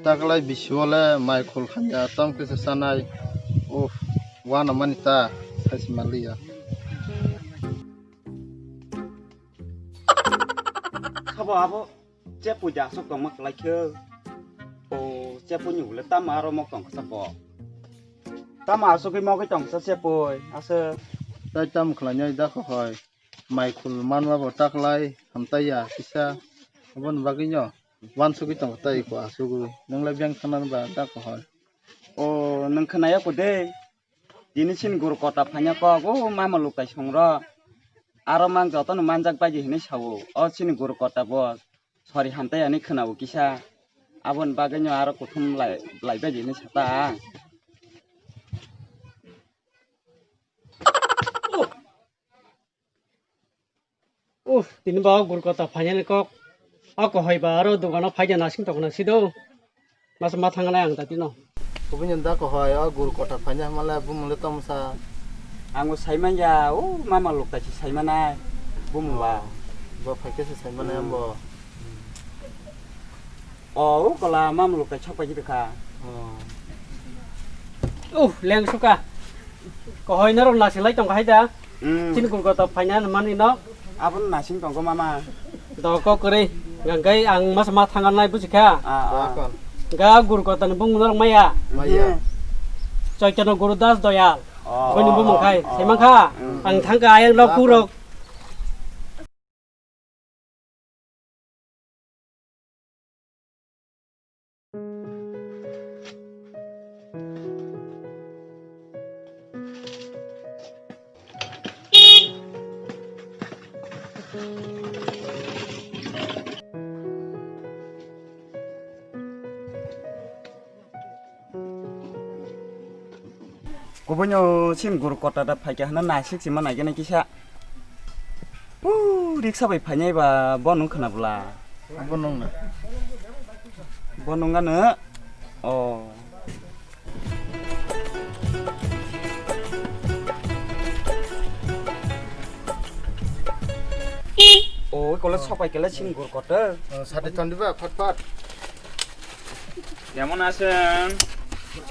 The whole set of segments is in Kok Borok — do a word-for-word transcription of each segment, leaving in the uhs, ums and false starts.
Taklai bisio le mai khul khanya tom kisa sanai. Uff, wana mani ta saisi maliya. Khabo abo, chepui ja aswk tongma kwlai khe. O, chepui ni ule tamo aro mok tong kha bo. Tamo aswk mok tong sa chepui, aswk. Tai tam khlai nyai da kho hoi. Mai khul manma bo taklai hamtai ya kisa. Aboni bagwi no wansugwi tongo tai ko asugwi. Nwnglai beng thangna ba da kho hoi. O, nwng khwnaya ko de. Tini sin gur kota phanya kok, o mama lukai songro. Aro mang jotono manjak baji hinwi sao. O sini gur kota bo sori hamtai ani khwnao kisa. Aboni bagwino aro kuthum lai, lai baji hinwi sata ang. Uff, tini ba o gur kota phainani kok. O kohoi ba aro dogano phaida nasing tongna sido. Mas ma thangnai ang tatino. Kubuni da kohoi o gur kota phaina hamale bumung le tomsa. Ang bo saimanya, o mama lok tai si saimanai. Bumung ba. Bo phaikhe se saimanai ambo. O, o kola mamluk tai chok pai kha. Oh, leng suka. Kohoi norok nasilai tong hai da. Hmm. Chini kulko to phaina mani no. Abon nasing tongko mama. Do ko kore. Gangkai ang mas ma thangan nai buji kha. Ah, ah. Ga gur ko tan bung norok maya. Maya. Hmm. Chaitanya Guru Das Doyal. Oh, koi ni bumung khai. Oh. Semang kha. Hmm. Ang thangka ayang no kurok. Kubunyo sin gur kota da phaikha hana nasik sima naikhe naikhe sa. Pu riksa bai phainai ba bo nung khna bwla. Bo nung na. Bo nung ano. Oh. Oh, kola sopai kela sin gur kota. Oh, sate tondi ba phat phat. কেমন আছেন?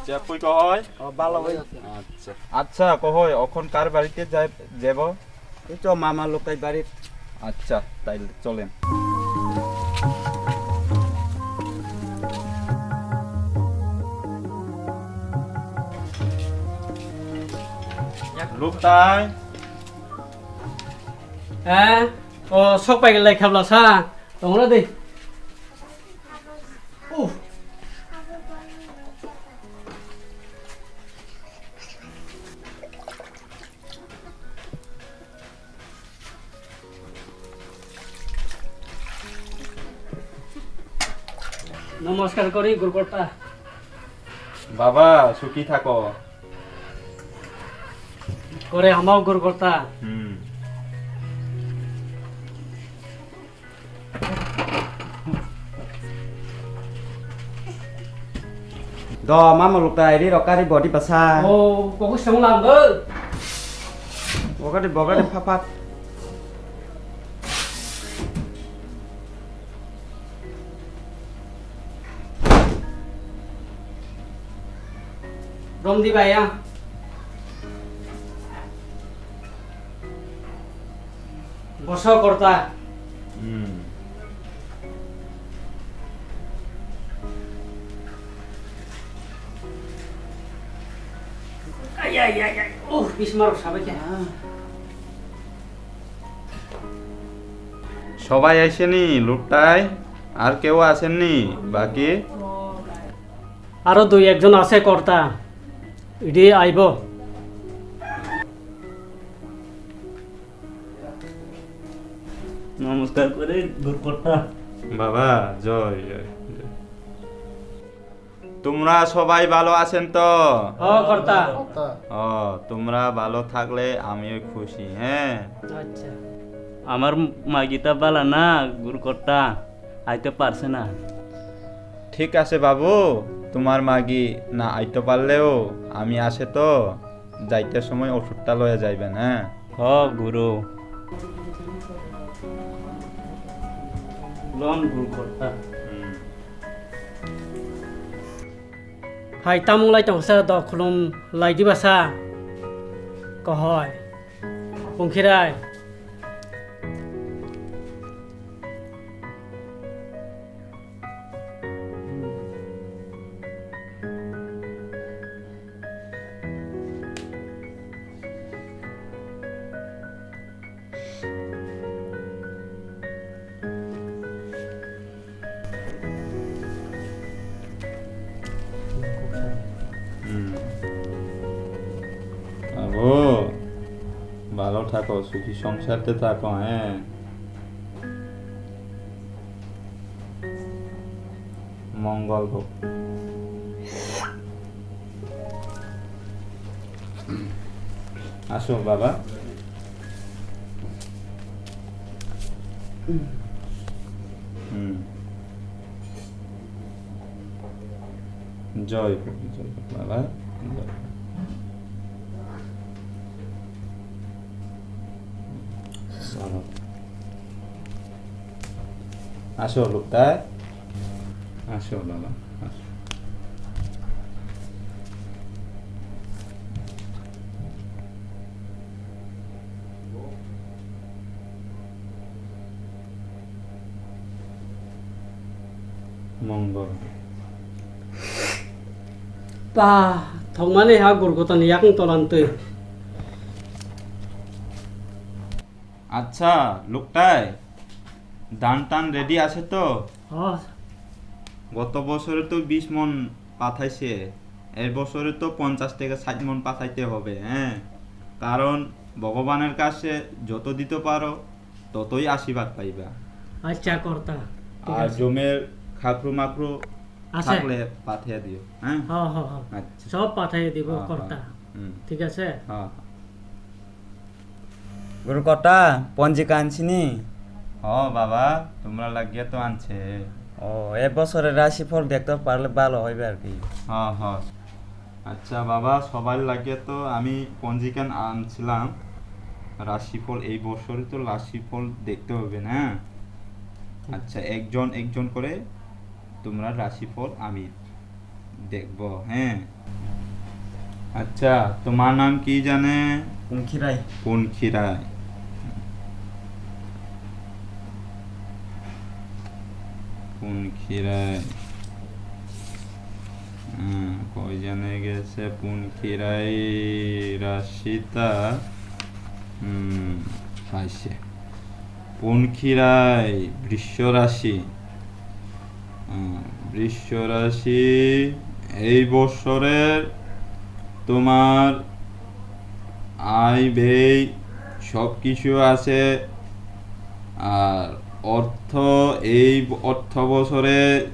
চেপুই কহয়? ও, ভালো ভাই। আচ্ছা। আচ্ছা, কহয়, এখন কার বাড়িতে যাই-, যাব? এই তো মামা লোকাই বাড়িত। আচ্ছা, তাইলে চলেন। লোকটাই। হ্যাঁ? ও, সব পাই গেলে খাবলা সা। তোমরা দে। Uff. নমস্কার করি গুরকর্তা। বাবা, সুখী থাকো। করে হামাও গুরকর্তা। হুম। Do, mama luktai ri rok kari body basa. Oh, kok song lam go. Bogadi, bogadi, phapat. Romdi baya. Boso korta. Hmm. Ay, ay, ay, ay. Uh, bismar sabai khe. সবাই আইসেনি লুটটাই? আর কেউ আসেননি বাকি? আরো দুই একজন আছে কর্তা, ইডি আইব। নমস্কার করে দূর কর্তা। বাবা, জয়, জয়, জয়। তোমরা সবাই ভালো আছেন তো? হ, কর্তা। ও, তোমরা ভালো থাকলে আমিও খুশি, হ্যাঁ? আচ্ছা। আমার মাগিটা বালা না, গুরু কর্তা, আইতে পারছে না। ঠিক আছে বাবু, তোমার মাগি না আইতে পারলেও আমি আছে তো, যাইতে সময় ওষুধটা লয়ে যাইবেন, হ্যাঁ? হ, গুরু। লন গুরু কর্তা। হুম। Hai, tamung lai tongsa do khulum lai diba sa? Kohoi. Pungkhirai. Hmm. Abo, bhalo thako, sukhi songsarte thako, eh. Mongol hook. Asok, baba. Hmm. Joy hook, joy hook, baba. Joy hook. Asok. Asok, luktai. Asok, baba. Asok. Mongol. Pa, thokmani ha gurgotani yakung tolan twi. আচ্ছা, লোকটাই, ধান টান রেডি আছে তো? হ। গত বছরে তো বিশ মন পাঠাইছে, এই বছরে তো পঞ্চাশ থেকে ষাট মন পাঠাইতে হবে, হ্যাঁ, কারণ ভগবানের কাছে যত দিতে পারো ততই আশীর্বাদ পাইবা। আচ্ছা, কর্তা, ঠিক আর আছে। জমির খাখরু মাখরু আছে। থাকলে পাঠিয়ে দিও, হ্যাঁ? হ, হ, হ। আচ্ছা। সব পাঠিয়ে দিব, হ, হ। কর্তা। হুম। ঠিক আছে? হ, হ। গুরু কর্তা, পঞ্জিকা আনছিনি? হ বাবা, তোমরা লাগিয়ে তো আনছে। ও, এ বছরের রাশিফল দেখতে পারলে ভালো হইবে আর কি। হ, হ। আচ্ছা বাবা, সবার লাগিয়ে তো আমি পঞ্জিকা আনছিলাম। রাশিফল, এই বছরে তো রাশিফল দেখতে হবে না? আচ্ছা, একজন একজন করে তোমরা রাশিফল আমি দেখবো, হ্যাঁ। আচ্ছা, তোমার নাম কি জানে? পঙ্খিরাই। পঙ্খিরাই। পঙ্খিরাই। হুম, কই জানে গেছে পঙ্খিরাই রাশিতা? হুম, পাইছে। পঙ্খিরাই, বৃষ রাশি। আহ, বৃষ রাশি, এই বছরের তোমার আয় ব্যয় সব কিছু আছে। আর অর্থ, এই অর্থ বছরে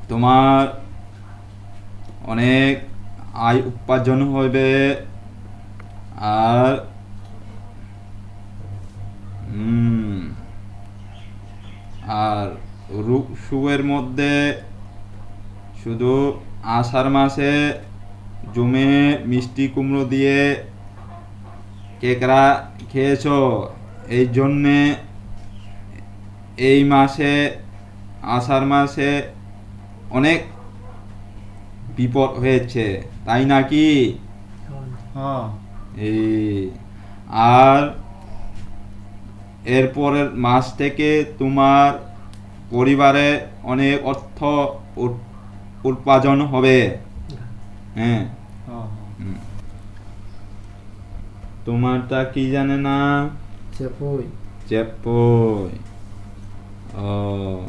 তোমার অনেক আয় উপার্জন হবে। আর, উম, আর রোগ সুখের মধ্যে শুধু আষাঢ় মাসে জমে মিষ্টি কুমড়ো দিয়ে কেকড়া খেয়েছো, এই জন্যে এই মাসে, আষাঢ় মাসে অনেক বিপদ হয়েছে, তাই নাকি? হ্যাঁ। এই, আর এরপরের মাস থেকে তোমার পরিবারে অনেক অর্থ উৎ-, উপার্জন হবে। হ্যাঁ। হ্যাঁ, হ্যাঁ। হুম। তোমারটা কি জানে না? চেপুই। চেপুই। ও,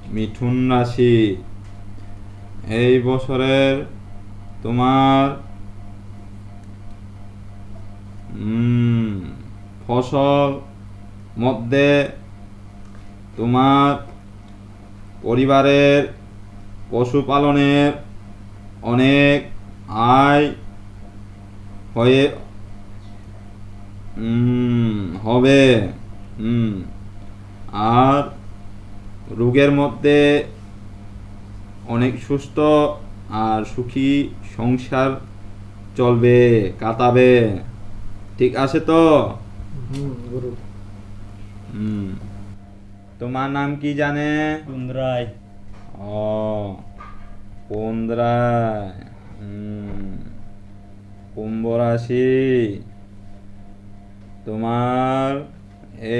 মিথুন রাশি। এই বছরের তোমার, উম, ফসল মধ্যে তোমার পরিবারের পশুপালনের অনেক আয় হয়ে, উম, হবে। উম, আর রোগের মধ্যে অনেক সুস্থ আর সুখী সংসার চলবে, কাটাবে। ঠিক আছে তো? হুম, গুরু। হুম। তোমার নাম কি জানে? কুন্দরাই। ও। কোন রায়? হুম, কুম্ভ রাশি। তোমার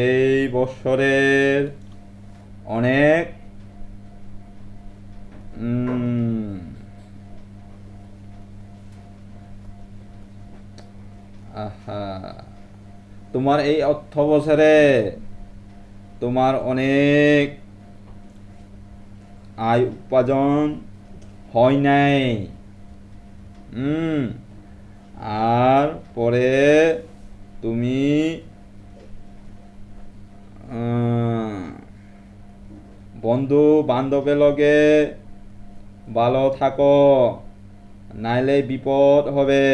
এই বছরের অনেক, হুম, আহা, তোমার এই অর্থ বছরে তোমার অনেক আয় উপার্জন হয় নাই। হুম, আর পরে তুমি, উম, বন্ধু বান্ধবের লগে ভালো থাকো, নাইলে বিপদ হবে।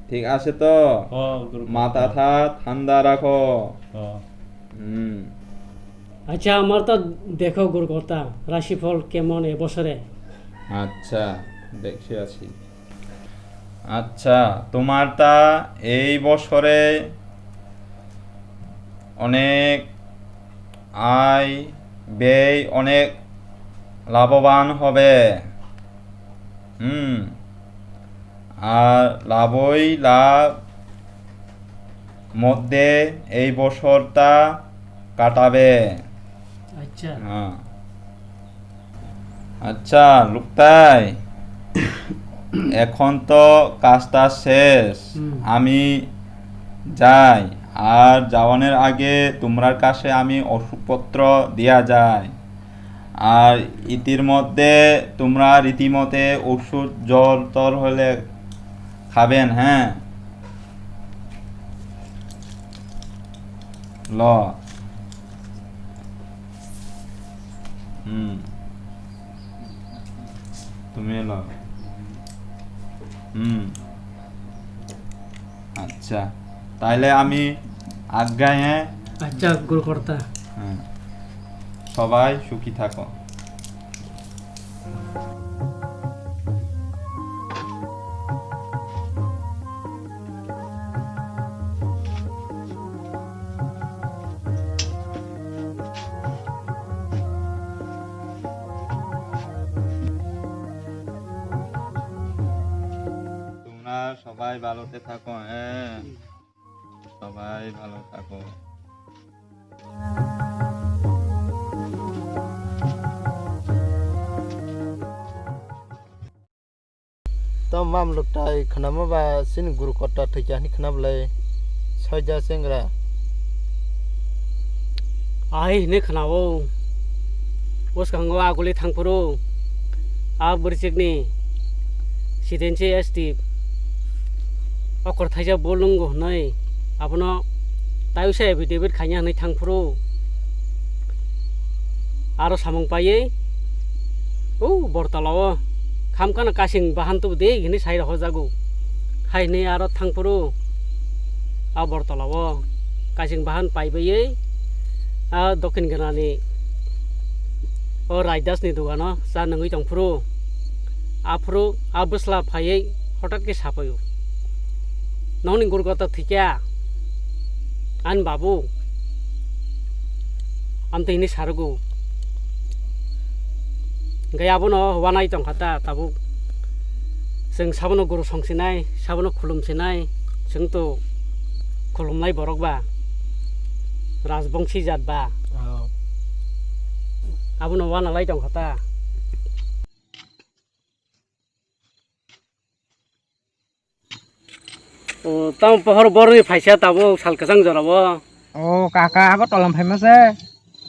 ঠিক আছে তো? ও, গুরু মাথাটা ঠান্ডা রাখো। ও। হুম। আচ্ছা, আমার তো দেখো গুরু কর্তা, রাশিফল কেমন এ বছরে? আচ্ছা, দেখে আসি। আচ্ছা, তোমারটা এই বছরে অনেক আয় ব্যয় অনেক লাভবান হবে। হুম, আর লাভই লাভ মধ্যে এই বছরটা কাটাবে। আচ্ছা। হ্যাঁ। আচ্ছা, লুকতাই, এখন তো কাজটা শেষ। হুম। আমি যাই, আর যাওয়ানোর আগে তোমরার কাছে আমি ওষুধপত্র দিয়া যাই। আর ইতির মধ্যে তোমরা রীতিমতে ওষুধ জ্বর টর হলে খাবেন, হ্যাঁ? ল। হুম। তুমি ল। হুম। আচ্ছা, তাইলে আমি আজ্ঞা, হ্যাঁ? আচ্ছা, গুরু কর্তা। হ্যাঁ। সবাই সুখী থাকো। তোমরা সবাই ভালোতে থাকো, হ্যাঁ? সবাই ভালো থাকো। Tamo mam luktai khnama ba chini guru kota thwikya hwnwi khna bwlai soija chengra. Ahai hwnwi khna-o, bwskango aguli thangphuru a bwrwichikni sidenchi S T okor thaisa bo lwngo hwnwi abono taiwisa affidavit khaina hwnwi thangphuru aro samung paiwi o bortolao khamkano kasing bahan tubu de hwnwi sai rohorjago. Hai hwnwi aro thangphuru a bortolao kasing bahan paibaiwi a Dokhin Ganani o Raidasni dogano cha nungwi tongphuru aphuru a bwsla phaiwi hotat khe sapaio, "Nokni gurgota thwikya ani babu?" Amtwi hwnwi sarugo. Hwnkhe abono uanai tongkha ta tabuk. Chwng sabono guru songsinai, sabono khulumsinai, chwng to khulumnai borok ba, rajbongsi jat ba. Oh. Abono uanalai tongkha ta. O, tamo pohor borni phaisa tabuk sal kwchang jorao. O, kaka, abo tolam phaima se.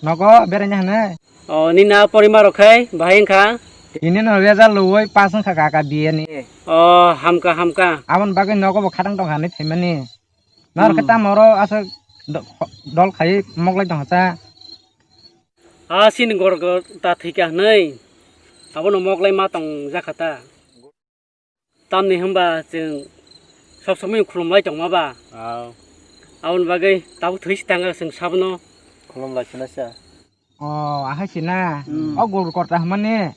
Nogo beraina hwnwi. O, nini a porima rok khai bahai wngkha? Tini no result lowoi pass wngkha kaka B A ni. O, hamkha, hamkha. Aboni bagwi nogo bo khatang tongkha hinwi phaimani. Norok khe Hmm. tamo oro aswk do-, dol khai moklai tongkha cha. A chini gorgo ta thwikha hwnwi abono moklai ma tong jakha ta. Tamni hwnba chwng sob somoi khulumlai tongma ba? Au. Aboni bagwi tabuk thwi se thangkha chwng sabono. Khulumlai sina sa. O, ahai sina. Hmm. O guru korta hwnmani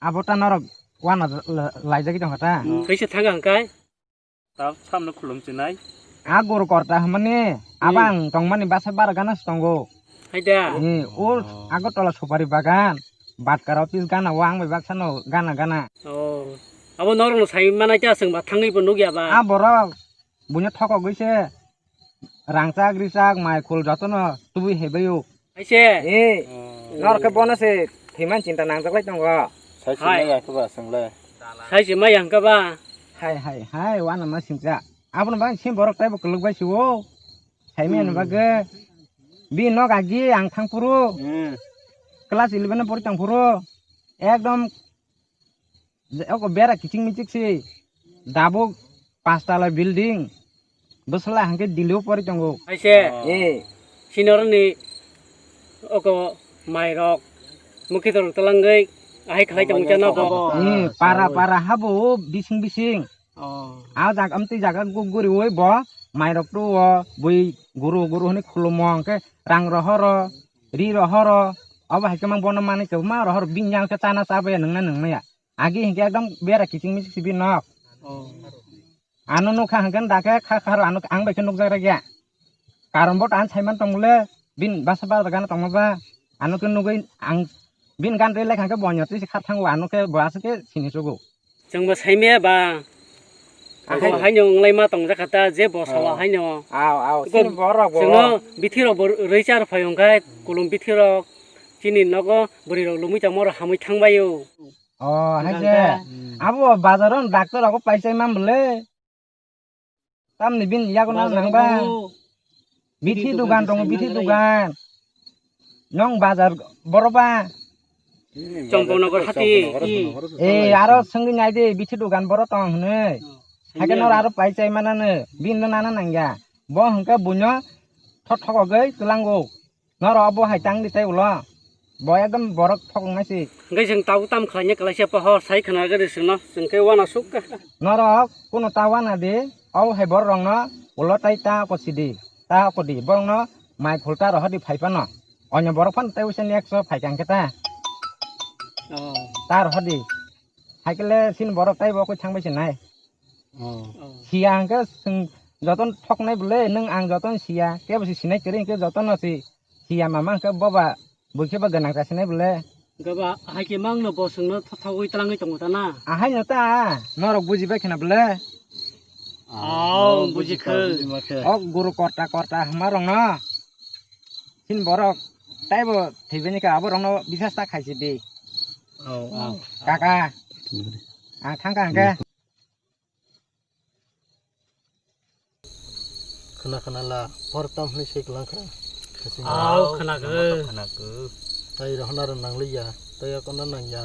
abo ta norok wana la-, laijagwi tongkha ta? Hmm. Thwi se thangkha hwnkhe? Tab samno khulum sinai. A guru korta hwnmani Hmm. abang tongmani basa bara gana se tongo. Hai da. Ni, o Oh. Agartala supari bagan. Batkar office gana o ang bai baksa no gana gana. Oh. Abo norok no sai manai ta chwng ba thangwi bo nukya ba. A borok buino thokogwi se rangchak richak mai khul jotono tubui hebaio. Hai se. Eh. Oh. Norok khe bono se thwiman chinta nangjaklai tongo. Sai se Hai. Maya khe ba chwngle. Sai se maya hwnkha ba. Hai hai hai wana ma singcha. Abono bang sim borok taibo kwlwk bai siwo. Saimaya ni bagwi. Bini nok agi ang thangphuru. Hmm. Class eleven o pori tongphuru. Ekdom je oko bera kiching michik si. Dabuk pachtala building. Bwswla hwnkhe Delhi o pori tongo. Hai se. Eh. Senior ni oko mairok mukhitorok twlangwi ahai khlai tongo chana bo. Hmm, para para habo bising bising. Oh. A jaga amtwi jaga guguriwi bo mairok tuo bui guru guru hwnwi khulumo hwnkhe rang rohoro ri rohoro obo hai khe mang bono manwi kwbangma rohor bini yang khe chana chabaya nungna nungmaya agi hinkhe ekdom bera kiching michik si bini nok. Oh. Ano nukha hwnkhe dakhe kha kharo ano ang bai khe nukjak rwgya. Karon bo tan saiman tongmole bin basa ba gana tongma ba ano khe nugwi ang bin gan rwi lekha khe bonya twi se kha thango ano khe bo aswk khe sini chugo. Chwngbo saimaya ba. Ahai. Bo haino wnglaima tongjakha ta, je bo sawa Ah. Haino. Aw, aw, Iko sini borok bo. Chwngno bithi rok bo rwi char phai wngkha, kulum bithi rok chini nogo bwrwi rok lumui tongma rok hamui thangbaio. Oh, hai Wngkha se. Wngkha. Abo bazar o doctor rok paisai man bole. Tamni bin yago nang Bazar nang ba. Babu. Bithi Bithi dugan dugan tongo, bithi dugan. Nong bazar boro ba. Chompoknagar hati. Eh, aro sengwi nai de, bithi dugan boro tong hwnwi. Oh, Haikhe sengwi noro aro. Aro pai chai manano, bini no nana nangya. Bo hwnkhe buino thot thokogwi twlango. Noro obo hai tang di tei ulo. Bo ekdom borok thokong nai si. Hwnkhe chwng tabuk tam khlaina kwlaisa pohor sai khna gari chwngno, chwng khe wana suk kha. Norok kuno ta wana di, obo hai borok rokno ulo tai ta oko si di, ta oko di, borokno mai khul ta rohor di phai phano. Onyo borok phano tei uaisa next o phai kha hwnkhe ta. Oh. Ta rohor di. Hai khe le sin borok tei bo koi thang bai se nai. Oh. Siya hwnkhe chwng jotono thoknai bwle, nwng ang jotono siya, kebo se sinai kwrwi hwnkhe jotono se siya mama hwnkhe boba bui khe bo gwnang kasinai bwle. Gaba hai khe mangno bo chwngno thok thogwi twlangwi tongo ta na? Ahaino ta, norok buji bai khna bwle? Oh, buji khe. O guru korta korta hwnma rokno. Chini borok taibo thwibani kha, abo rokno bisas ta khaisi di. Oh, oh. Kaka, ang thangkha hwnkhe. Khna khna la, por tam hwnwi se kwlang kha. Aw, khna khe. Khna khe. Tai rohna rw nang liya, tai akono nang ya.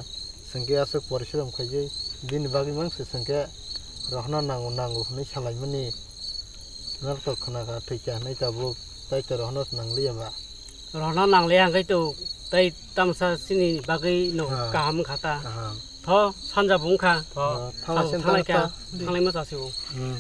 Sengke aswk porishram khaijai, bini bagwi mang se sengke rohna nango, nango hwnwi salaimani. Norok to khna kha, thwi kha hwnwi tabuk, tai to rohna nang liya ba. Rohna nang liya hwnkhe to, tai tamsa chini bagwi no Ha. Kaham wngkha ta. Kaham. Tho, sanja bo wngkha. Tho. Ah, thanglai Sabo se thanglaikha, thanglai ta. Thanglai ma chasibo. Hmm.